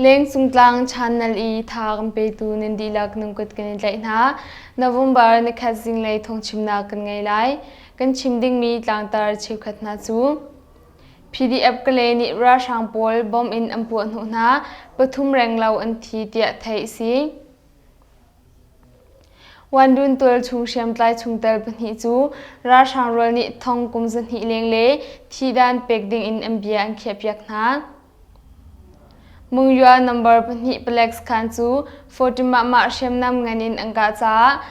Lengcung channel i tha kan petu nan dihlak nan kut kan in tlaih hna. November nikhat zinglei thawngchimnak kan ngei lai. Kan chim dingmi tlangtar cheukhat hna cu PDF Kale nih ralhrang pawl bom in an puah hnawh hna, pathum renglo an thi tiah theih a si. Wandun tualchung hriamtlai chungtel pahnih cu ralhrang rual nih thong kum 200 leng le thihdan pek dingin an bia an khiahpiak hna. Mungyua number pahnih palek sakhan cu 40 mahmah hriamnam ngan in an kah caah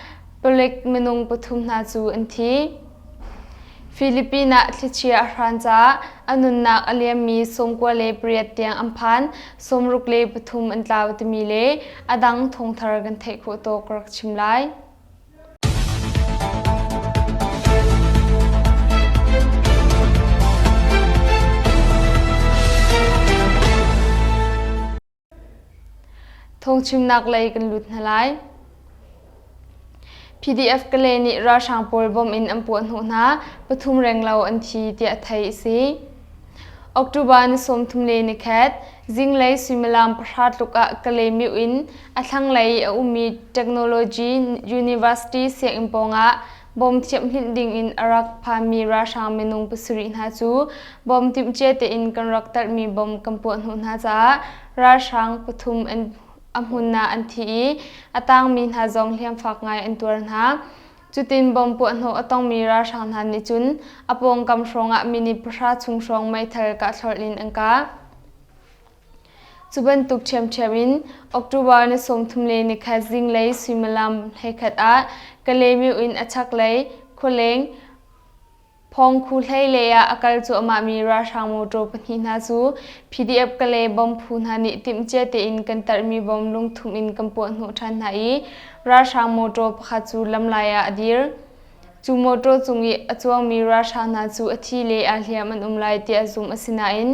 palek minung pathum hna cu an thi. Philippine ah thlichia a hran caah a nunnak a liammi 98 tiang an phan, 63 an tlau timi le a dang thawngthar kan theih khawh tawk ka rak chim lai. Thawngchimnak lei kan lut hna lai. PDF Kale nih ralhrang pawl bom in an puah hnawh hna, pathum renglo an thi tiah theih a si. October ni 30 le nikhat, zinglei suimilam pahra tluk ah Kalaymyo in a thlanglei a ummi Technology University sianginn pawngah bom thiamhlinh dingin a rak phanmi ralhrang minung pasarih hna cu bom timhcia tein kan rak tarhmi bom kan puah hnawh hna caah ralhrang pathum an a hmun ah an thi i a tangmi hna zong hliamfak ngai an tuar hna. Cutin bom puahhnawh a tongmi ralhrang hna nih cun a pawngkam hrawngah minute pahra chung hrawng meithal kahthlorh in an kah. Cu bantuk ṭhiamṭhiam in October ni 31 zinglei suimilam 11 ah Kalaymyo in a chaklei khualeng Phawngkhu hlei lei ah a kal cuahmahmi ralhrang mawṭaw pahnih hna cu PDF Kalay bomb phu hna nih timhcia tein kan tarhmi bomb lungthum in kan puahhnawh ṭhan hna i ralhrang mawṭaw pakhat cu lamlai ah a dir. Cu mawṭaw cung i a cuangmi ralhrang hna cu a thi le aa hliam an um lai tiah zumh a si nain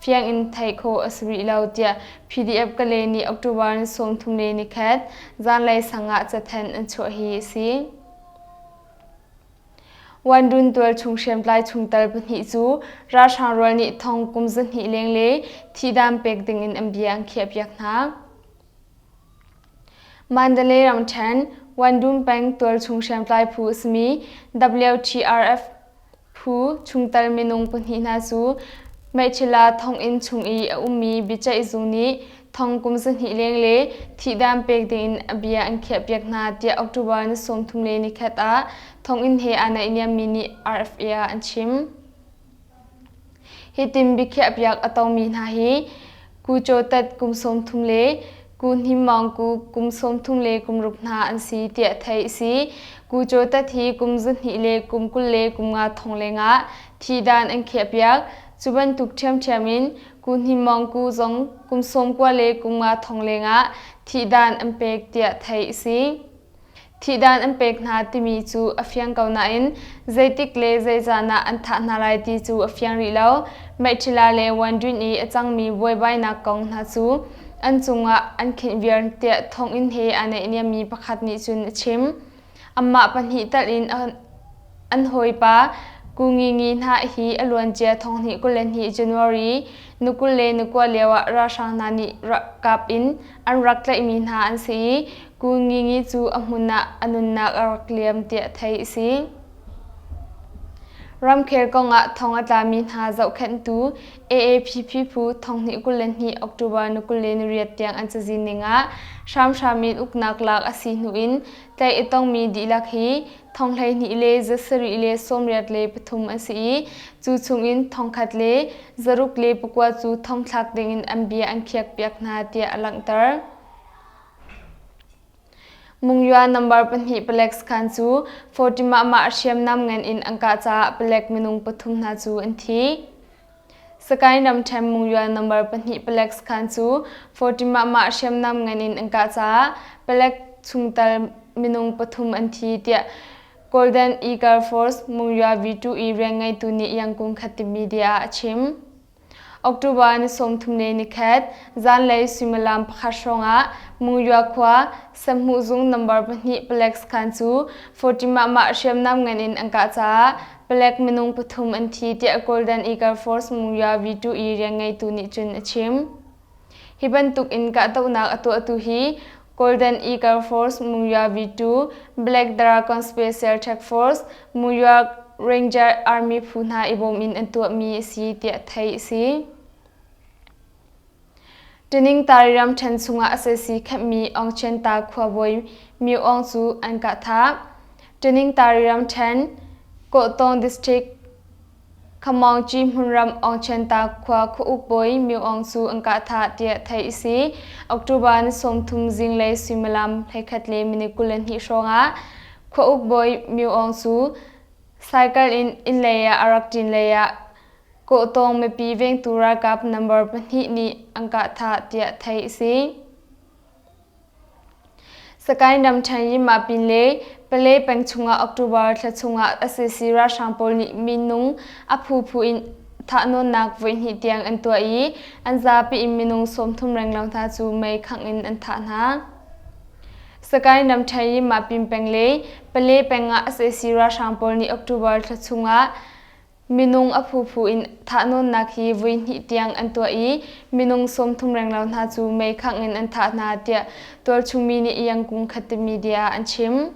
fiang in theih khawh a si rih lo tiah PDF Kalay nih October ni 31 zanlei sang ah cathanh an chuah hi a si. Wandun tualchung hriamtlai chungtel pahnih cu ralhrang rual nih thong kum 200 leng le thihdan pek dingin an bia an khiahpiak hna. Mandalay ramṭhen Wandun peng tualchung hriamtlai phu a simi WTRF Phu chungtel minung pahnih hna cu Meiṭhila thonginn chung i a ummi biaceihzung nih thong kum 200 leng le thihdan pek dingin a bia an khiahpiak hna tiah October ni 31 ah thonginn he aa naihniammi nih RFA ah an chim. Hitin biakhiahpiak a tongmi hna hi Ku Chaw Tat kum 30 le Ku Hnim Maung Ku kum 30 le kum ruk hna an si tiah theih a si. Ku Chaw Tat hi kum 2 le kum 20 le kum nga thong lengah thihdan an khiahpiak. Cu bantuk ṭhiamṭhiam in Ku Hnim Maung Ku zong kum 90 le kum nga thong lengah thihdan an pek tiah theih a si. Thihdan an pek hna timi cu a fiang ko nain zeitik le zeizaan ah an thah hna lai ti cu a fiang rih lo. Meiṭhila le Wandwin i a cangmi buaibainak kong hna cu an cungah an khinh viar tiah thonginn he aa naihniammi pakhat nih cun a chim. Anmah pahnih tal in An hawipa Ku Ngi Ngi hna hi a luancia thonghnih 22 January ni 29 lioah ralhrang hna nih kap in an rak tlaihmi hna an si i Ku Ngi Ngi cu a hmun ah a nunnak a rak liam tiah theih a si. Ramkhel kongah thong a tlami hna zohkhenhtu AAPP phu thonghnih 22 October ni 28 tiang an cazin ning ah hramhram in uknak lak a si hnu in tlaih a tongmi dihlak hi thong 12 le 7 le 83 an si i cu chungin thong khat le zaruk le pakua cu thongthlak dingin an bia an khiakpiak hna tiah a langhter. Mungyua number pahnih palek sakhan cu 40 mahmah hriamnam ngan in an kah caah palek minung pathum hna cu an thi. Sakaing ramṭhen Mungyuan number pahnih palek sakhan cu 40 mahmah hriamnam ngan in an kah caah palek chungtel minung pathum an thi tiah Golden Eagle Force Mungyua V2 i rianngeitu nih Yangon Khatte media ah a chim. October ni 30 le nikhat zanlei suimilam pakhat hrawngah Mungyua khua Sahmuhzung number pahnih palek sakhan cu 40 mahmah hriamnam ngan in an kah caah Palek minung pathum an thi tiah Golden Eagle Force Mungya V2 i rianngeitu nih cun a chim. Hi bantuk in kahdohnak a tuahtu hi Golden Eagle Force Monywa V2, Black Dragon Special Task Force, Monywa Ranger Army phu hna i bawm in an tuahmi a si tiah theih a si. Taningtari ramṭhen chungah sac khenhmi Aungchenta khuabawi Myo Aung cu an kah thah. Taningtari ramṭhen, Kawhtawng District, Khamawngci hmunram Aungchenta khua khuauk bawi Myo Aung cu an kah thah tiah theih a si. October ni 30 zinglei suimilam 11 le minute 22 hrawngah khuauk bawi Myo Aung cu cycle in inn lei ah a rak ṭin lei ah Kawhtawng mipi vengtu ralkap number pahnih nih an kah thah tiah theih a si. Sakaing ramṭhen Yinmapin le Pale peng chungah October thla chungah sac ralhrang pawl nih minung a phuphu in thahnawnnak voihnih tiang an tuah i an zapi in minung 30 renglo hna cu mei khangh in an thah hna. Sakaing ramṭhen Yinmapin peng le Pale peng ah sac ralhrang pawl nih October thla chungah Minung a phuphu in thahnawnnak hi voihnih tiang an tuah i minung 30 renglo hna cu mei khangh in an thah hna tiah tualchung mi nih Yangkung Khatte media ah an chim.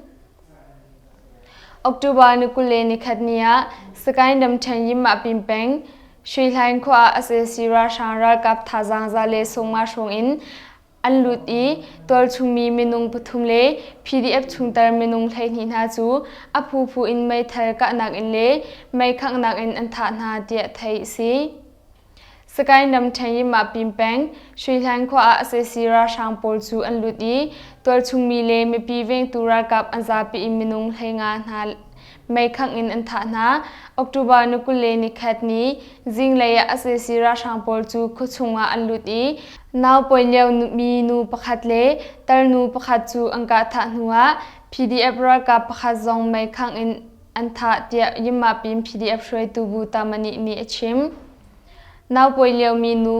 October ni 21 ni ah Sagaing ramṭhen Yinmapin peng Shuihlaing khua ah sac ralhrang ralkap thazaang za le sawmnga hrawng in An lut i tualchungmi minung pathum le PDF chungtel minung 12 hna cu a phuphu in meithal kahnak in le mei khanghnak in an thah hna tiah theih a si. Sagaing ramṭhen Yinmapin peng Shuihlaing khua ah sac ralhrang pawl cu an lut i tualchungmi le mipi vengtu ralkap an zapi in minung 15 hna mei khangh in an thah hna. October ni 21 ni zinglei ah sac ralhrang pawl cu khuachung ah an lut i nau pawi lio mi nu pakhat le tarnu pakhat cu an kah thah hnuah PDF ralkap pakhat zong mei khangh in an thah tiah Yinmapin PDF hruaitu Bu Tamani nih a chim. Nau pawi lio mi nu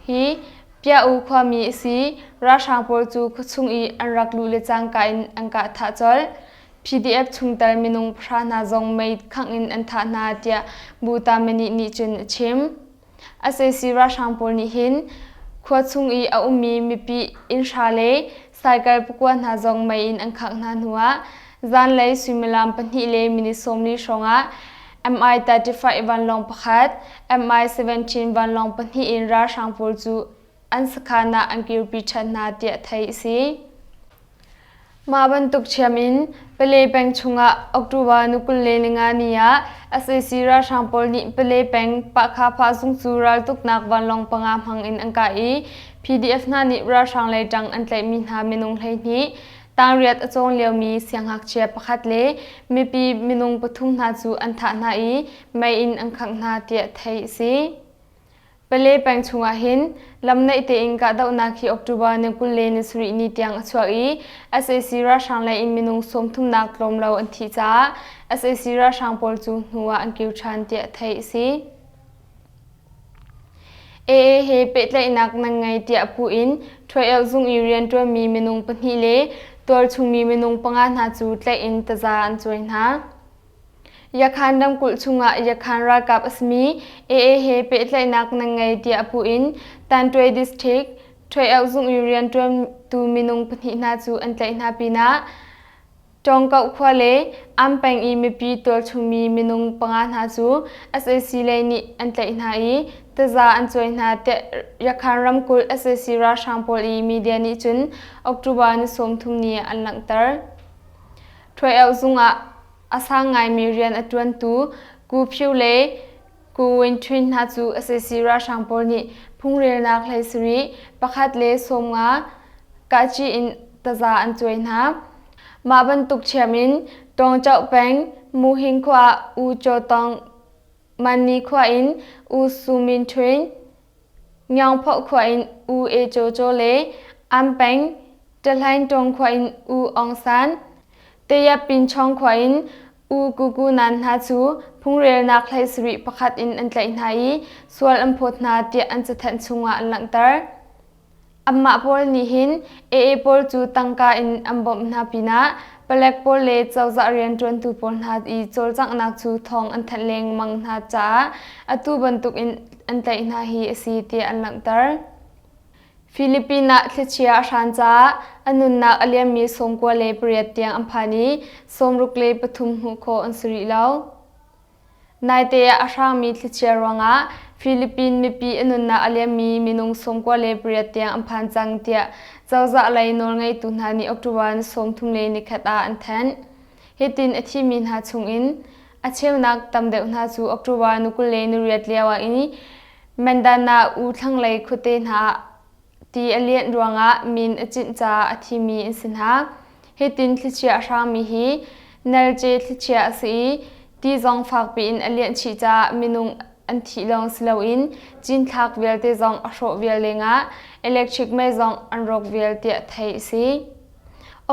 hi Pia-u khuami a si. Ralhrang pawl cu khuachung i an rak luh le cangka in an kah thah colh. PDF chungtel minung pahra hna zong mei khangh in an thah hna tiah Bu Tamani nih cun a chim. Sac ralhrang pawl nih hin khua chung i a ummi mipi innhra le cycle pakua hna zong mei in an khangh hna hnuah zanlei suimilam pahnih le minute 40 hrawngah Mi-35 vanlawng pakhat, Mi-17 vanlawng pahnih in ralhrang pawl cu an sakhan ah an kirpi ṭhan hna tiah theih a si. Mah bantuk ṭhiam in Pale peng chungah October ni 25 ni ah sac ralhrang pawl nih Pale peng Pahkhapha zung cu raltuknak vanlawng panga hmang in an kah i PDF hna nih ralhrang lei ṭang an tlaihmi hna minung 12, tangriat a cawng liomi siangngakchia pakhat le mipi minung pathum hna cu an thah hna i mei in an khangh hna tiah theih a si. Pale peng chungah hin lamnaih tein kahdohnak hi October ni 20 le ni sarih ni tiang a chuak i sac ralhrang lei in minung sawmthumnak tlawm lo an thih caah sac ralhrang pawl cu hnu ah an kir ṭhan tiah theih a si. AA he pehtlaihnak nan ngei tiah puh in Ṭhuai-euh zung i rianṭuanmi minung pahnih le tualchungmi minung panga hna cu tlaih in taza an cuai hna. Yakhan ramkulh chungah Yakhan ralkap a simi AA he pehtlaihnak nan ngei tiah puh in Tanṭuai District, Ṭhuai-euh zung i rianṭuantu minung pahnih hna cu an tlaih hna pinah Tawngkoh khua le Am peng i mipi tualchungmi minung panga hna cu sac lei nih an tlaih hna i taza an cuai hna tiah Yakhan ramkulh sac ralhrang pawl i media nih cun October ni 30 ni ah an langhter. Ṭhuai-euh zung ah a sang ngaimi rian a ṭuantu Ku Phyu le Ku Win Ṭwin hna cu sac ralhrang pawl nih phungrelnak hlei sarih pakhat le 50 kahci in taza an cuai hna. Mah bantuk ṭhiam in Tawngchoh peng Muhing khua ah U Chaw Tawng Manni khua in U Su Min Ṭwin Nyaungphoh khua in U E Caw Caw le Am peng Ṭahlaintawng khua in U Aung San, Tayapinchawng khua in U Ku Ku Nan hna cu phungrelnak hlei sarih pakhat in an tlaih hna i sual an phawt hna tiah an cathanh chungah an langhter. Anmah pawl nih hin AA pawl cu tangka in an bawmh hna pinah palek pawl le cozah rianṭuantu pawl hna i cawlcanghnak cu thawng an thanh lengmang hna caah atu bantukin an tlaih hna hi a si tiah an langhter. Philippines ah thlichia a hran caah a nunnak a liammi 98 tiang an phan i 63 hmuh khawh an si rih lo. Naite ah a hrangmi thlichia ruangah Philippines mipi a nunnak a liammi minung 98 tiang an phan cang tiah cozah lei nawlngeitu hna nih October ni 31 ah an thanh. Hitin a thimi hna chungin a cheunak tam deuh hna cu October ni 28 lio ah i Mandana u thlanglei khuate hna ah ti a lianh ruangah min a cinh caah a thimi an si hna. Hitin thlichia a hrangmi hi nalce thlichia a si i ti zong fakpi in a lianh chih caah minung an thih lawng si loin cinthlak vialte zong a hrawh vial lengah electric mei zong an rawk vial tiah theih a si.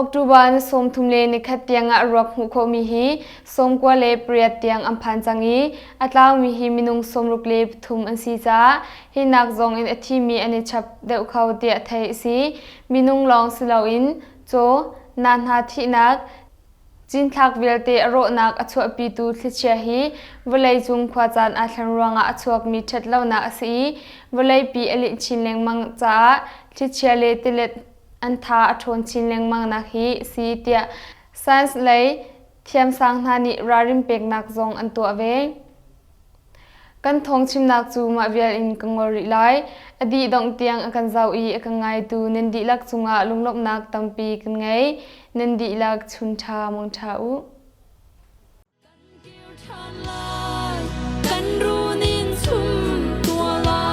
October ni 31 tiangah ruak hmuh khawhmi hi 98 tiang an phan cang i a tlaumi hi minung 63 an si caah hinak zong in a thimi an i chap deuh kho tiah theih a si. Minung lawng si loin caw, na hna thihnak, cinthlak vialte a rawhnak a chuahpitu thlichia hi vawleicung khuacaan aa thlen ruangah a chuakmi ṭhatlonak a si i vawleipi a linh chin lengmang caah thlichia le tilet an tha a ṭhawn chin lengmang nak hi a si tiah science lei thiamsang hna nih ralrin peknak zong an tuah ve. Kan thawngchimnak cu mah vial in ka ngol rih lai. A dih dongh tiang a kan zoh i a kan ngaitu nan dihlak cungah lunglawmhnak tampi kan ngei. Nan dihlak chun ṭha mong ṭha u. Kan run in chum tua la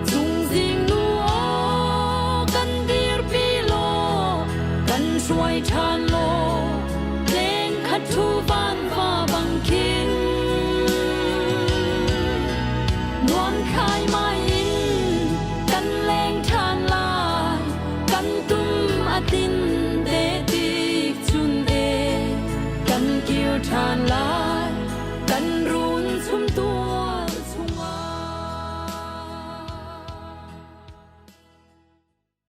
chungzing nu aw kan dirpi law kan hruai ṭhan law leng khat thu van va bang khin nuam khai mai in kan leng ṭhan lai kan tum a tin te tik chun e kan kir ṭhan lai.